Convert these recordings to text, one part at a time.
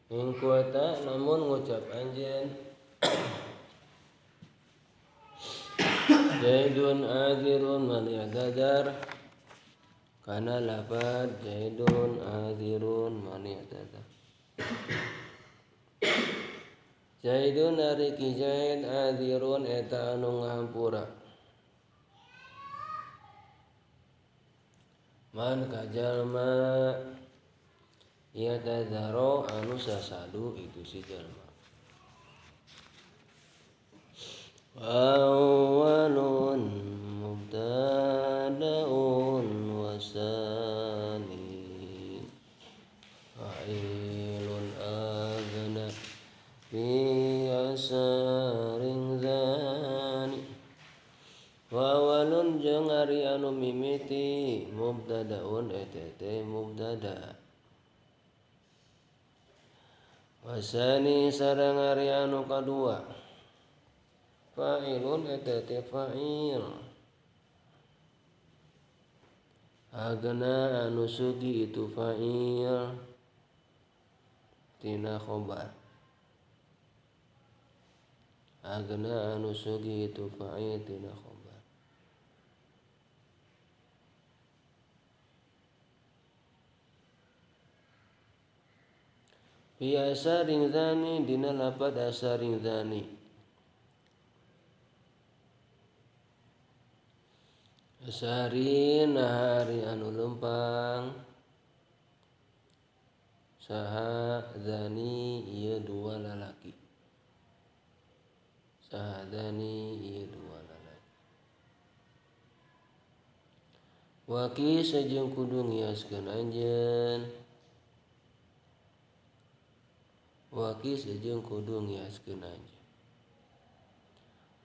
Ing kuata namun ngucap anjeun Zaidun azirun man i'tadar kana lafad Zaidun azirun man i'tadar. Zaidun ari ki Zaid azirun eta anu ngahampura man ka jalma i'tadaro anu sasadu itu si jalma. Awalun mubtada'un wasani fa'ilun agna fi asarin zani. Wa awalun jeung ari anu mimiti mubtada'un eta teh mubtada. Wasani sareng ari anu kadua fa'ilun eta teh fa'il. Agna anu sugi itu fa'il tina khobar. Agna anu sugi itu fa'il tina khobar. Fi asarin zani dina lapad asarin zani. Asarin hari anu lempang saha zani ieu dua lalaki. Saha zani ieu dua lalaki. Waki sajeung kudu ngiaskeun anjeun. Waki sajeung kudu ngiaskeun anjeun.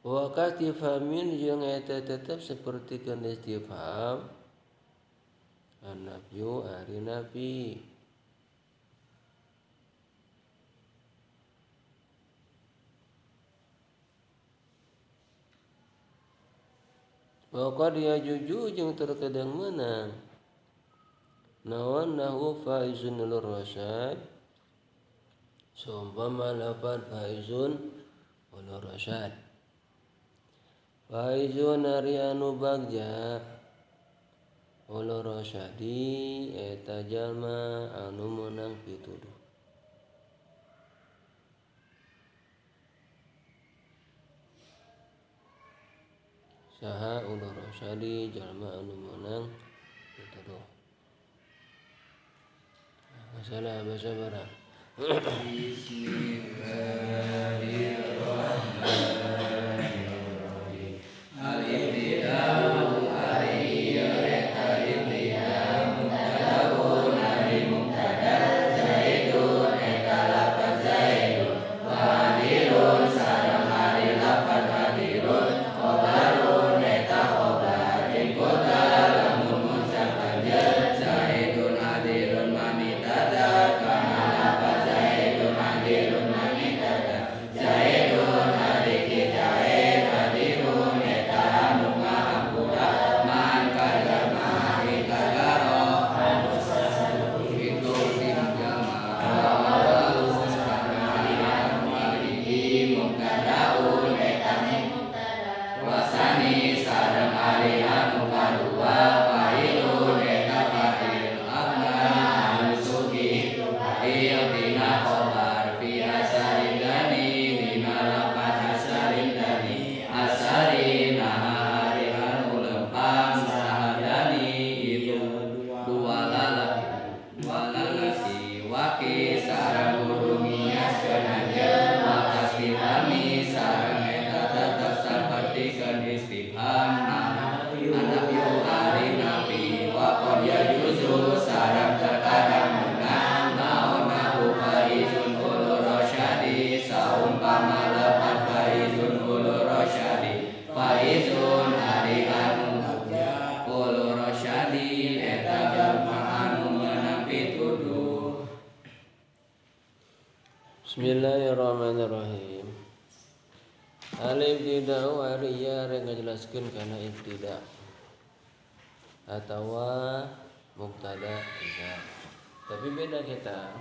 Wa kastifhamin jeung eta tetep sapertikeun istifham an-nafyu ari nafi. Wa qad yajuju jeung terkadang meunang naon nahu faizun lur rasyad saumpama lafal faizun lur rasyad. Faizun ari anu bagja ulur rasyadi eta jalma anu meunang pituduh. Saha ulur rasyadi jalma anu meunang pituduh. Masalah bahasa barang. Bismillahirrahmanirrahim. Al-ibtida'u ari eta ibtida' mubtada'un ari mubtada' Zaidun eta lafaz Zaidun wa adilun sareng ari lafaz adilun khobarun eta khobar in kota lamun ngucap anjeun Zaidun adilun man i'tadar kana lafaz Zaidun adilun man i'tadar Zaidun ari ki Zaid adilun eta anu ngahampura man kajalma i'tadaro anu sasadu itu si jalma awalun sareng ari anu mimiti mubtadaun eta wasani sareng ari anu kadua fa'ilun eta fa'il agna anu sugi fa'il tina khobar fi asarin dani dina lafaz asarin dani asarin naha ari anu lempang saha dani itu dua lalaki waki sareng kudu ngiaskeun anjeun wa kastifhami sareng eta tetep sapertikeun istifham an-nafyu ari nafi wa qad yajuzu sareng terkadang meunang naon nahu faizun ulur rasyadi saumpama lafaz faizun ulur rasyadi faizun ari anu ulur rasyadi eta jalma anu meunang pituduh. Bismillahirrahmanirrahim. Al-ibtida'u ari ieu rek ngajelaskeun kana ibtida' atawa mubtada' iza. Tapi beda kita.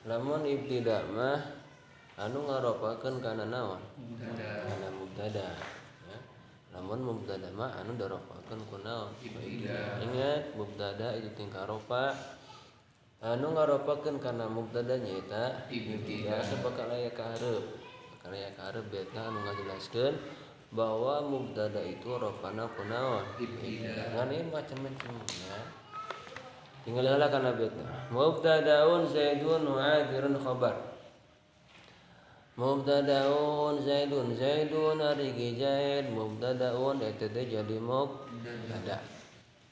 Lamun ibtida mah anu ngaropakeun kana naon? Mubtada. Kana mubtada. Ya. Lamun mubtada mah anu daropakeun ku naon? Ibtida. Ingat mubtada itu tingkah ropa anu ngaropakeun kana mubtada nyaeta ibtida sabab aya ka hareup. Bakal aya ka hareup betna anu ngajelaskeun bahwa mubtada itu ropana ku naon? Ibtida. Ngan ieu macam-macam ya. Tinggal heula kana betna. Mubtadaun Zaidun wa adirun khabar. Mubtadaun Zaidun, Zaidun ari Zaid mubtadaun eta teh jadi mubtada.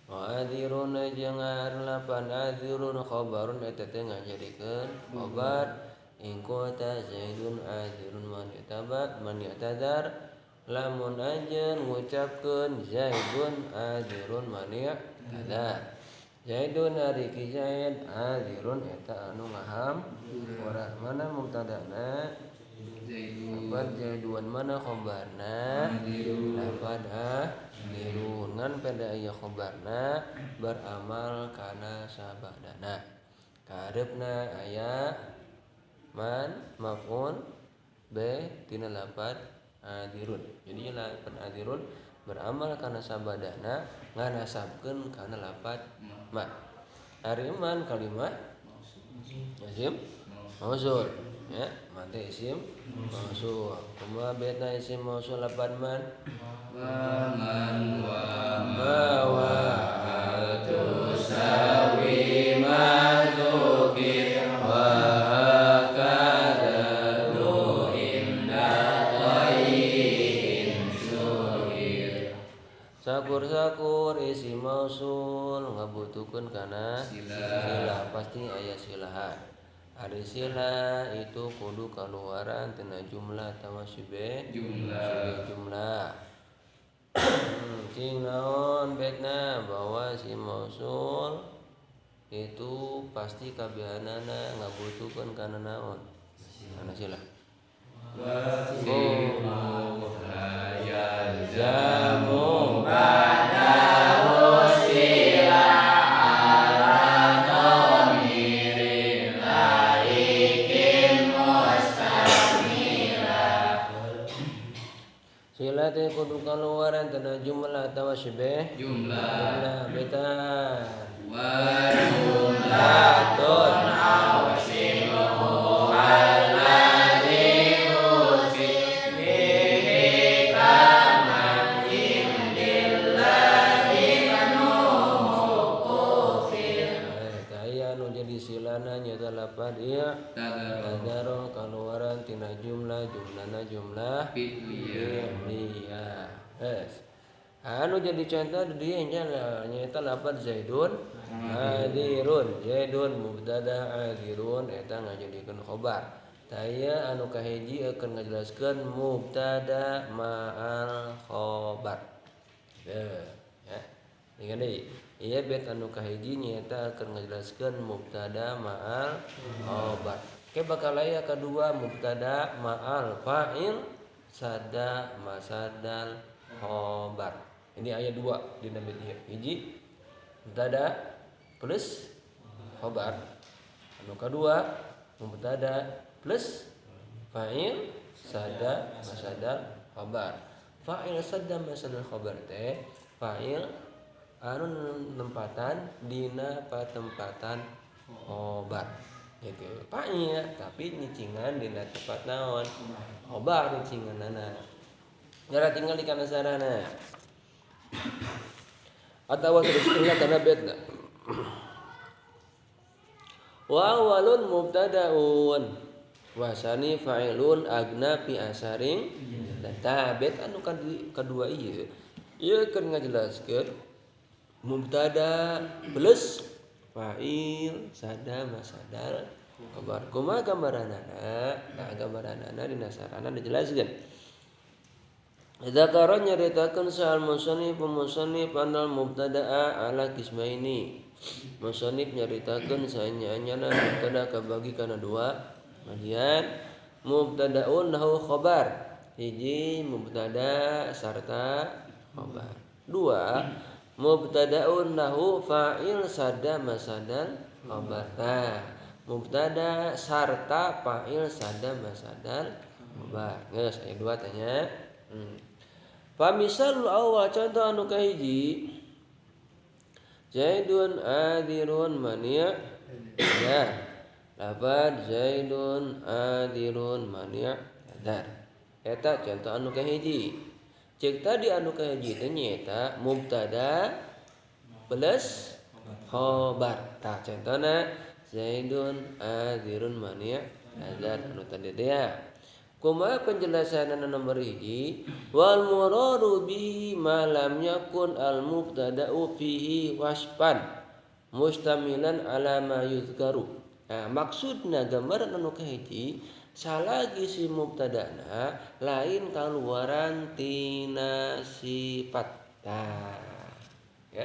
Wa adirun jeung lapan adirun khabarun eta teh ngajadikeun khabar. In qata Zaidun adirun man yatabat man yatadar lamun anjeun ngucapkeun Zaidun adirun man yatadar. Zaidun ari ki Zaid adirun eta anu ngaham ora mana mubtadana Zaidun Zaidun mana khabarna lapad adirun ngan pada aya khabarna beramal kana sabadana kahareupna aya man maf'ul b tina lapad adirun. Jadi lapad adirun beramal kana sabadana nganasabkeun kana lapad ma. Ari man kalimat isim mausul ya, man teh isim mausul. Kumaha betna isim mausul lapad man? Wa man wa ma wa al tusawi ma dzukir wa hakadha du inda ghain suhir. Sakur-sakur isim mausul ngabutuhkeun kana sila, pasti aya silahan. Ari sila itu kudu kaluaran tina jumlah atawa sibe jumlah. Jumlah. Cing naon betna bahwa si mausul itu pasti kabehanana ngabutuhkeun kana naon? Kana sila. Yalzamu ba'dahu sila ala dhamirin laikin mustamila. Sila teh kudu kaluaran tina jumlah atawa syibeh jumlah. Jumlah beta wa jumlatun aw siluhu alladzi usibihi kama indilladzi kufir. Taya nu jadi silana nyata lapad ieu tadaro kaluaran tina jumlah jumlahna jumlah fi'liyah. Yes. Anu jadi contoh di dieu nyaeta lapad Zaidun adirun. Zaidun mubtada adirun eta ngajadikeun khobar. Taya anu kahiji akan ngajelaskeun mubtada ma'al khobar. Ya. Ingat deui. Ieu bet anu kahiji nyaeta akan ngajelaskeun mubtada ma'al khobar. Ke bakal aya kadua mubtada ma'al fa'il sada masadal khobar. Ini ayat 2 dina bet ieu. Hiji mubtada plus khobar. Anu kadua mubtada plus fa'il sada masadal khobar. Fa'il sada masadal khobar teh fa'il anu nempatan dina patempatan khobar. Gitu. Fa'il tapi nyicingan dina tempat naon? Khobar nyicinganana. Gara tinggal di kana sarana. Atawa terus kana betna. Wa awalun mubtadaun wasani fa'ilun agna fi asaring tabet anu kadua ieu ieu keur ngajelaskeun mubtada plus fa'il sada masadal khabar. Kumaha gambaranana? Nah, gambaranana dina sarana dijelaskeun. Dzakara nyaritakeun sahal musannif musannif anal mubtada'a ala qismaini. Musannif nyaritakeun saanya-anyana mubtada kabagi kana dua bagian. Mubtadaun lahu khabar. Hiji mubtada sarta khabar. Dua mubtadaun lahu fa'il sada masadal khabar. Nah, Mubtada sarta fa'il sada masadal khabar. Geus aya dua tanya. Pamisalul awal contoh anu kahiji Zaidun adirun mani' ya. Lafad Zaidun adirun mani' dar. Eta contoh anu kahiji. Cek tadi anu kahiji teh nyaeta mubtada plus khabar. Tah contohna Zaidun adirun mani' dar anu tadi teh ya. Kumaha penjelasanna nomor hiji wal muradu bihi ma lam yakun al mubtada'u fihi wasfan mustamilan ala ma yuzkaru. Nah, maksudna gambaran anu kahiji salagi si mubtada'na lain kaluaran tina sifat. Nah, ya.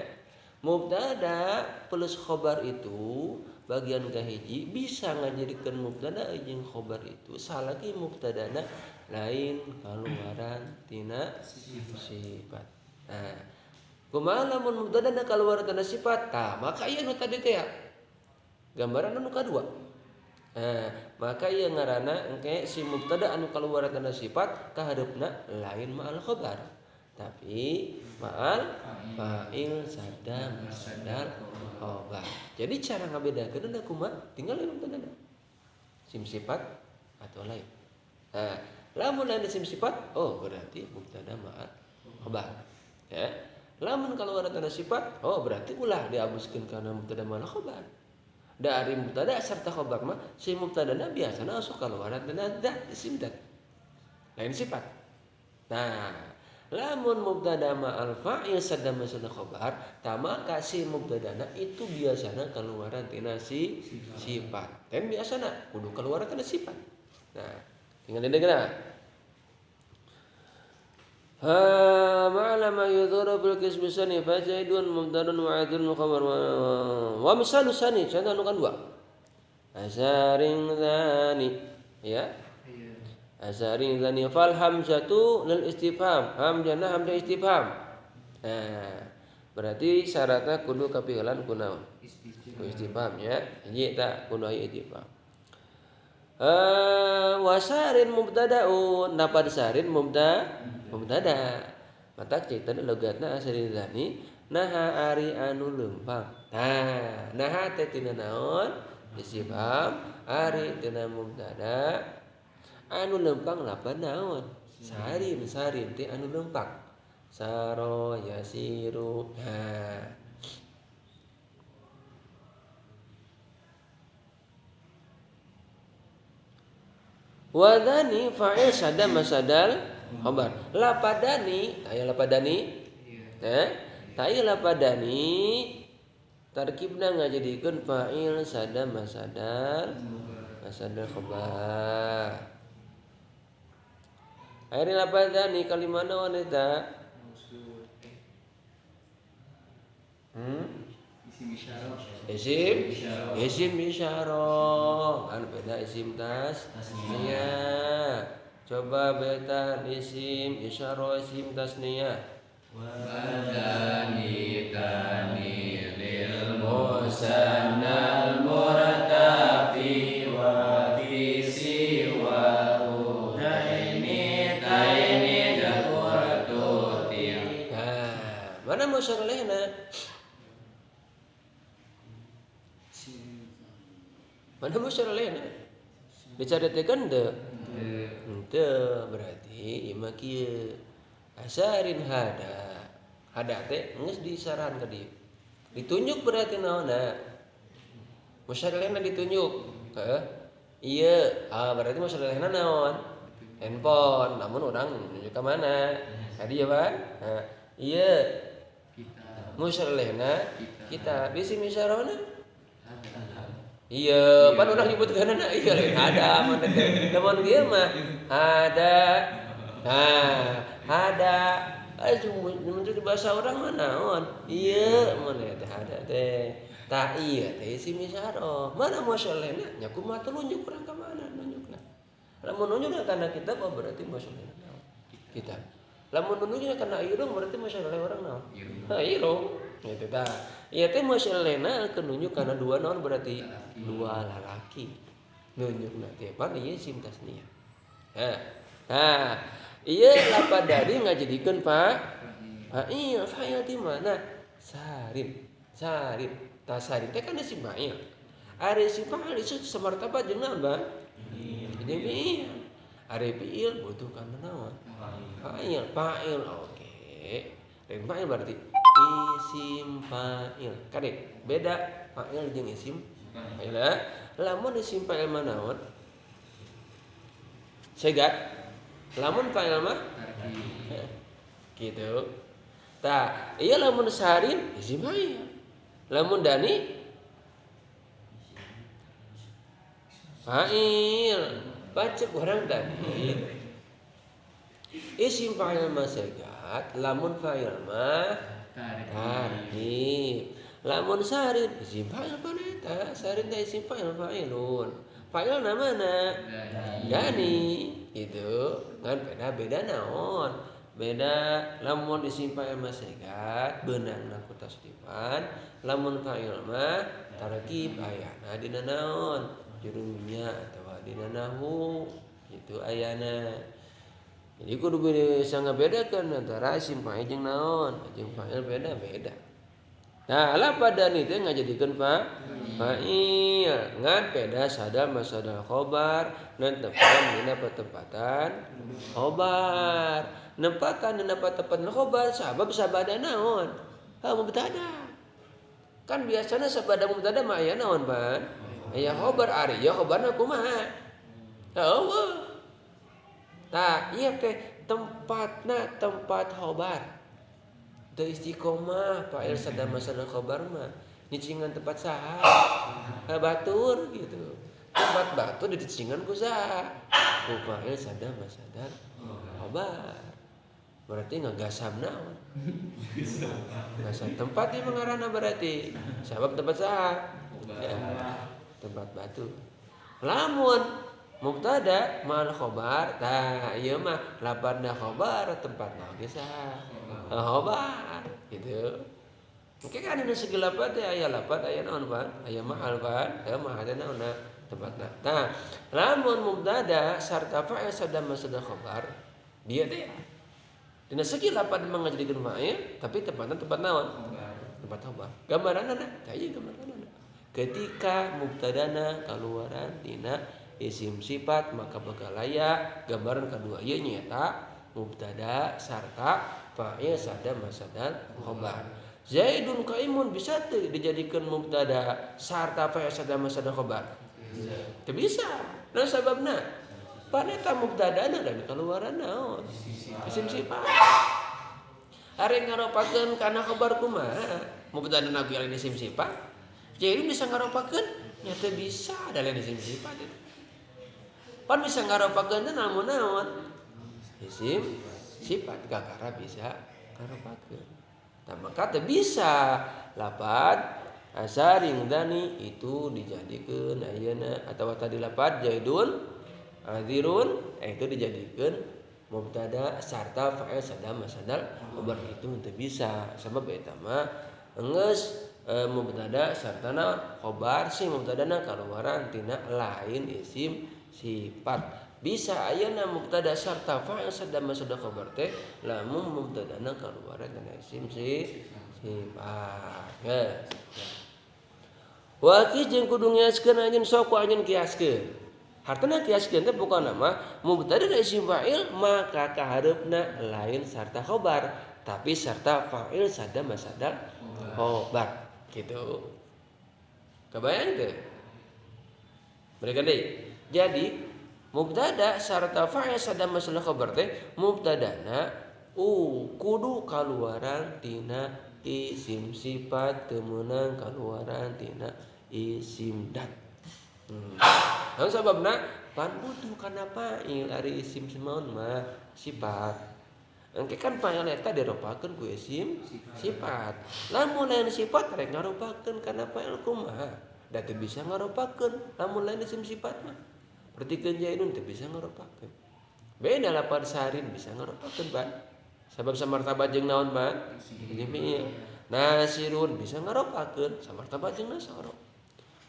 Mubtada plus khobar itu bagian kahiji bisa ngajadikeun mubtada jeung khobar itu salagi mubtadana lain kaluaran tina sifat. Nah, kumaha lamun mubtadana kaluaran tina sifat? Tah, maka ieu nu tadi teh ya. Gambaran anu kadua. Nah, maka ieu ngaranna engke si mubtada anu kaluaran tina sifat kahareupna lain ma'al khobar, tapi ma'al fa'il sada masadar khobar. Jadi cara ngabedakeun kumaha? Tinggal mubtada sim sifat atau lain. Nah, lamun lain sim sifat, oh berarti mubtada ma'al khobar. Ya. Lamun kaluaran tina sifat, oh berarti ulah diabuskeun kana mubtada ma'al khobar. Dari mubtada serta khobar mah si mubtadana biasana osok kaluaran tina dzat isim dzat. Lain sifat. Nah, lamun mubtada ma'al fa'il sadda masada khobar, ta maka si mubtadana itu biasana kaluaran tina si sifat. Dan biasana kudu kaluaran tina sifat. Nah, tinggal didengar. Ha ma'ala ma yudhuru fil qismi sani fa zaidun mubtadun wa adun khabar wa misalu sani contoh anu kadua. Asarin dzani ya. Asarin dzani fal hamzatu lil istifham. Hamzana hamzah istifham. Nah, berarti syaratna kudu kapihelan ku naon? Istifham ya. Hiji ta kudu aya istifham. Wasarin mubtadaun, napa sarin mubtada. Matak cek tadi logatna asarin dzani naha ari anu leumpang. Nah, naha teh tina naon? Istifham ari tina mubtada. Anu lempang lapan naon? Sarin, sarin teh anu lempang. Saro yasiru. Nah. Wadani fa'il sada masadal khabar. Lapadani, aya lapadani? Eh, taya lapadani tarkibna ngajadikeun fa'il sada masadal khabar. Airi lapadani kalimana wanita? Isim isyarah. Isim isyarah. Kan beda isim tasniyah. Coba beta isim isyarah isim tasniyah. Wadani tani lil musannal murtafi wa fi siwa udaini taini jakurtuti. Nah, mana musyaralehna? Mana musyaralehna? Dicaritakeun teu? Henteu, berarti ieu mah kieu. Asarin hada. Hada teh geus disarahan ka dieu. Ditunjuk berarti naonna? Musyaralehna ditunjuk. Heuh. Ieu, ah berarti musyaralehna naon? Handphone. Namun urang nunjuk ka mana? Ka dieu pan? Nah, ieu musyaralehna kita. Bisi musyaralehna? Iya, pan urang nyebutkeunana ieu lain hada mun teh. Lamun kieu mah hada. Nah, hada. Mun di bahasa urang mah naon? Ieu mun teh hada teh. Tah ieu teh isim isyarah. Mana musyaralehna? Nya kumaha telunjuk urang ka mana nunjukna. Lamun nunjukna kana kitab oh berarti musyaralehna naon? Kitab. Lamun nunjukna kana irung berarti musyaraleh urang naon? Irung. Hah, irung. Gitu tah. Ieu teh masalahna keur nunjuk kana dua naon berarti dua lalaki. Nunjukna teh pan ieu isim tasniah. Nah, nah ieu lapad dari ngajadikeun pak fa'il, fa'il di mana? Sarin, sarin. Tah sarin teh kan isim fa'il. Ari isim fa'il itu samartabat jeung naon, Bang? Jeung fi'il. Ari fi'il butuh kana naon? Fa'il, fa'il oke. Lain fa'il berarti isim fa'il. Kade beda fa'il jeung isim fa'il. Lamun isim fa'il mah naon? Segat. Lamun fa'il mah gitu. Tah, ieu lamun sarin isim fa'il. Lamun dani fa'il. Baca orang tadi. Isim fa'il mah segat, lamun fa'il mah tarkib. Lamun sarin isim fa'il paneta, sarin teh isim fa'il fa'ilun. Fa'il namana? Dani. Gitu. Kan beda-beda naon? Beda lamun isim fa'il mah segat, beunangna ku tasrifan, lamun fa'il mah tarkib ayana dina naon? Jurumnya atawa dina nahu gitu ayana. Jadi kudu bisa ngabedakeun antara isim fa'il jeung naon, jeung fa'il beda-beda. Nah, lapad dani teh ngajadikeun fa'il ngan beda sadal masadal khobar nempatan dina patempatan khobar. Nempatan dina patempatan khobar sabab sabada naon? Ha mubtada. Kan biasana sabada mubtada mah aya naon, Pan? Aya khobar ari ya khobarna kumaha? Eueuh. Tah, ieu teh tempatna tempat khobar. Teu istiqomah fa'il sadama sadal khobar mah nyicingan tempat saha? Batur gitu. Tempat batur dicicingan ku saha? Ku fa'il sadama sadal khobar. Berarti ngagasam naon? Gasam tempat ieu mengarana berarti. Sabab tempat saha? Ya, tempat batu. Lamun mubtada ma'al khobar, tah ieu mah lapadna khobar tempatna oge saha? Khobar gitu. Engke kan dina segi lapad teh aya lapad aya naon pan? Aya mahal pan? Aya mahal teh naonna tempatna. Tah, lamun mubtada sarta fa'il sadama sada khobar, dia teh dina segi lapad mah ngajadikeun fa'il, tapi tempatna tempat naon? Tempat khobar. Gambaranna tah ieu gambaranna. Ketika mubtadana kaluaran tina isim sifat maka bakal aya gambaran kadua ieu nyaeta mubtada sarta fa'il sadama sadal khobar. Zaidun qaimun bisa teu dijadikeun mubtada sarta fa'il sadama sadal khobar? Teu bisa. Nah sababna paneta mubtadana dan kaluaran naon? Isim sifat. Ari ngaropakeun kana khobar kumaha? Mubtadana ge lain isim sifat. Jadi bisa ngaropakeun? Nya teu bisa da lain isim sifat itu. Pan bisa ngaropakeun teh namun naon? Isim sifat kakara bisa ngaropakeun. Tah maka teu bisa lapad asaring dani itu dijadikeun ayeuna atawa tadi lapad jaidun azirun itu dijadikeun mubtada sarta fa'il sadama sadal khobar itu teu bisa sabab eta mah geus mubtada sarta naon khobar si mubtadana kaluaran tina lain isim sifat. Bisa ayeuna mubtada sarta fa'il sadama sadal khobar teh lamun mubtadana kaluaran tina isim sifat. Ya. Wa ki jeung kudu ngiaskeun anjeun sok ku anjeun kiaskeun. Hartana kiaskeun teh pokona mah mubtada dan isim fa'il maka kahareupna lain sarta khobar tapi sarta fa'il sadama sadal khobar gitu. Kebayang teh? Mereka deui. Jadi mubtada sarta fa'il sadama sadal khobar teh mubtadana kudu kaluaran tina isim sifat teu meunang kaluaran tina isim dat. Naon sababna? Pan butuh kana fa'il ari isim semaun mah sifat. Engke kan fa'il eta diropakeun ku isim sifat. Lamun lain sifat rek ngaropakeun kana fa'il kumaha? Da teu bisa ngaropakeun lamun lain isim sifat mah. Pertikeun jaidun teu bisa ngaropakeun. Beda lapar sarin bisa ngaropakeun ban. Sabab samartabat jeung naon ban? Jeung fi'il. Nasirun bisa ngaropakeun samartabat jeung nasoro.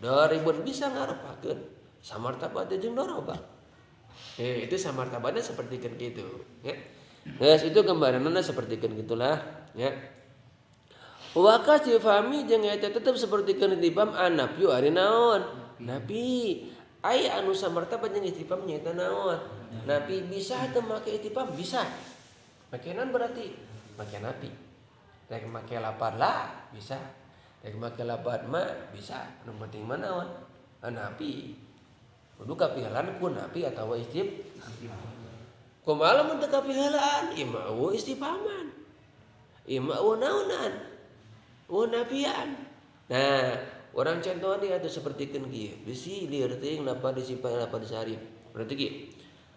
Daribun bisa ngaropakeun samartabat jeung doroba. Itu samartabatna sapertikeun kitu ya. Geus itu gambaranna sapertikeun gitulah ya. Wa kasifami jeung eta tetep sapertikeun istifham anafyu ari naon? Napi. Ai anu samartabat jeung istifham nyaeta naon? Napi bisa teu make istifham? Bisa. Make naon berarti? Make napi. Rek make lapar lah bisa. Rek make lapar ma bisa. Nu penting mah naon? Napi. Kudu kapihalan ku napi atawa istifham. Kumaha lamun teu kapihalaan? Ieu mah eueuh istifhaman. Ieu mah eueuh naonan? Eueuh napian. Nah, orang contohan dia atuh sapertikeun kieu. Bisi lieur teuing napa disifat napa disarif. Berarti kieu.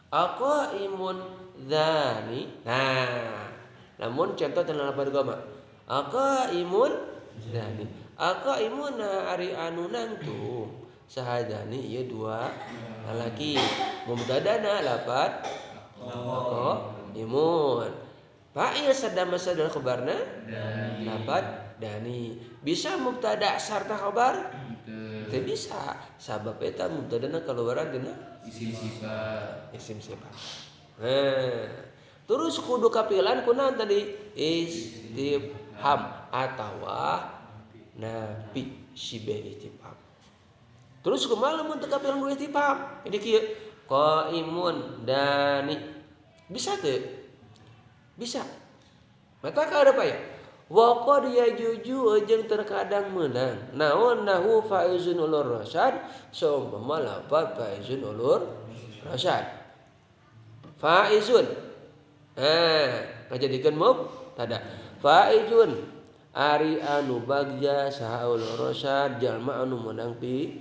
Aqaimun dzani. Nah, namun contoh teu lapad goma. Aqaimun dzani. Aqaimun ari anu nangtung. Sahadani ieu dua lalaki. Mubtadana lapad aqaimun. Fa'il sadama sadal khabarna lapad dani. Bisa mubtada sarta khabar? Teu bisa. Sabab eta mubtadana kaluaran dina isim sifat. Isim sifat. Nah, terus kudu kapilan kunaon tadi? Istifham atawa nafi sibe istifham. Terus kumaha lamun teu kapilan ku istifham? Jadi kieu qaimun dani. Bisa teu? Bisa. Mata ka ada ya? Wa qad yajuju jeung terkadang meunang. Naon nahu faizun ulur rasyad saumpama lafaz faizun ulur rasyad. Faizun. Ngajadikeun mubtada. Faizun ari anu bagja saha ulur rasyad jalma anu meunang pi.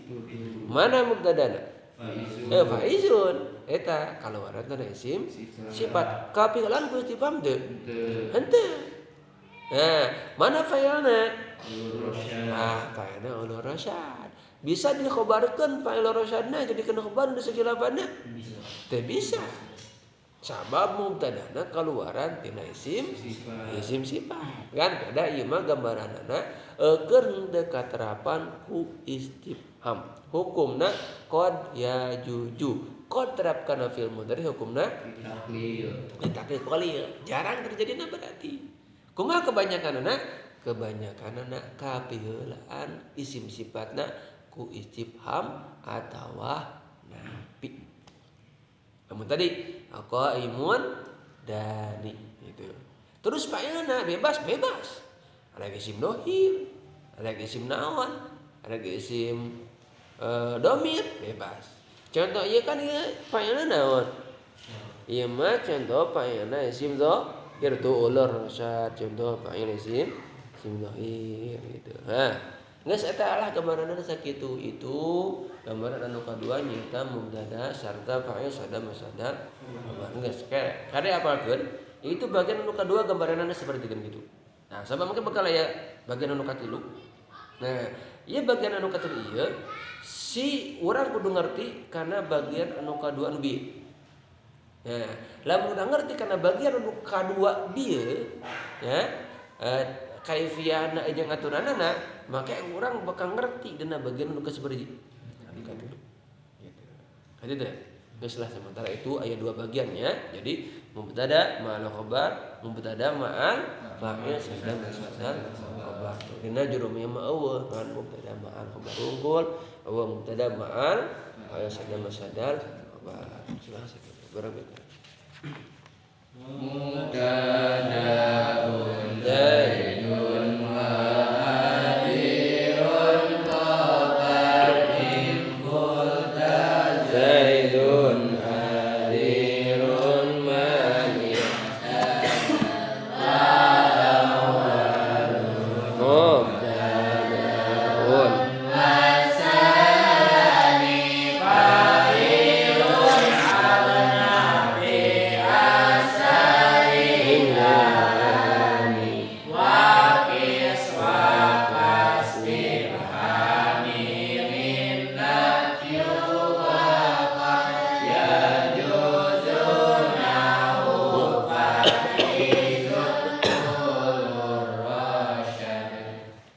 Mana mubtadana? Faizun. Faizun. Eta kalawaran teh isim sifat. Kapilan ku istifham teu? Henteu. Nah, mana fa'ilna? Ah, fa'ilna ulur rasyad. Bisa dikhabarkeun fa'il rasyadna jadi kena khabar di segi lapanna? Teu bisa. Sabab mubtadana kaluaran tina isim isim sifat. Kan beda ieu mah gambaranana keur teu katerapan ku istifham. Hukumna qad yajuju. Qad terapkan fil mudhari hukumna taklil. Taklil qalil. Jarang terjadina berarti. Kumaha kebanyakanana? Kebanyakanana kapiheulaan isim sifatna ku istifham atawa nafi. Namun tadi qaimun dani gitu. Terus fa'ilna bebas bebas. Ada isim dohir, ada isim naon, ada isim domir bebas. Contoh ieu kan ieu fa'ilna naon? Ieu mah contoh fa'ilna isim dohir tu ulur rasyad, contoh fa'il isim isim dohir gitu. Hah. Geus eta lah gambaranna sakitu itu gambaran anu kadua nyaeta mubtada sarta fa'il sada masadar. Geus kade apalkeun itu bagian anu kadua gambaranna seperti gitu. Nah, sabab mungkin bakal aya bagian anu katilu. Nah, ieu bagian anu katilu ieu si urang kudu ngerti kana bagian anu kadua anu bieu. Nah, lamun udah ngerti kana bagian anu kadua bieu ya, kaifiahna jeung aturanana, maka urang bakal ngerti dina bagian anu kasabaraha. Anu katilu. Gitu. Katilu teh. Geus lah sementara itu aya dua bagian ya. Jadi mubtada ma'al khabar, mubtada ma'al fa'il sadar sadar khabar. Dina jurumiyah mah eueuh ngan mubtada ma'al khabar unggul, eueuh mubtada ma'al fa'il sadar sadar khabar. Sudah sakitu. Barang beda. Mubtadaun zainun